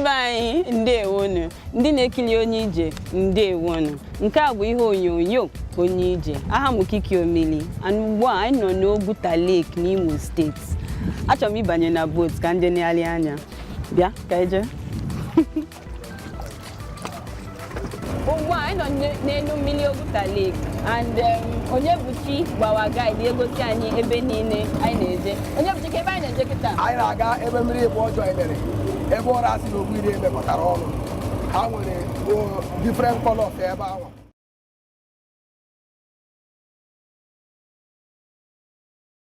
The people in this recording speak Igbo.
Be anyị, ndewonu. Ndị na-ekili Onye Ije, ndewonu. Nke a bụ ihe onyonyo Onye Ije. Aha m Kiki Omili, and ugbu a anyị nọ n'Oguta Lake n'Imo Steeti. Achọrọ m ịbanye na boat ka ndị negharị anya. Bịa ka anyị jee. Ugbu a anyị nọ n'elu mmiri Oguta Lake, and Onyebuchi gbawa guide egosi anyị ebe niile anyị na-eje. Onyebuchi, ka ebe anyị na-eje kịta? Anyị na-aga ebe mmiri ịbụ joinere, ebe Orasi na Ogbuide mekọtara ọnụ. Ha nwere different colors ebe ahụ.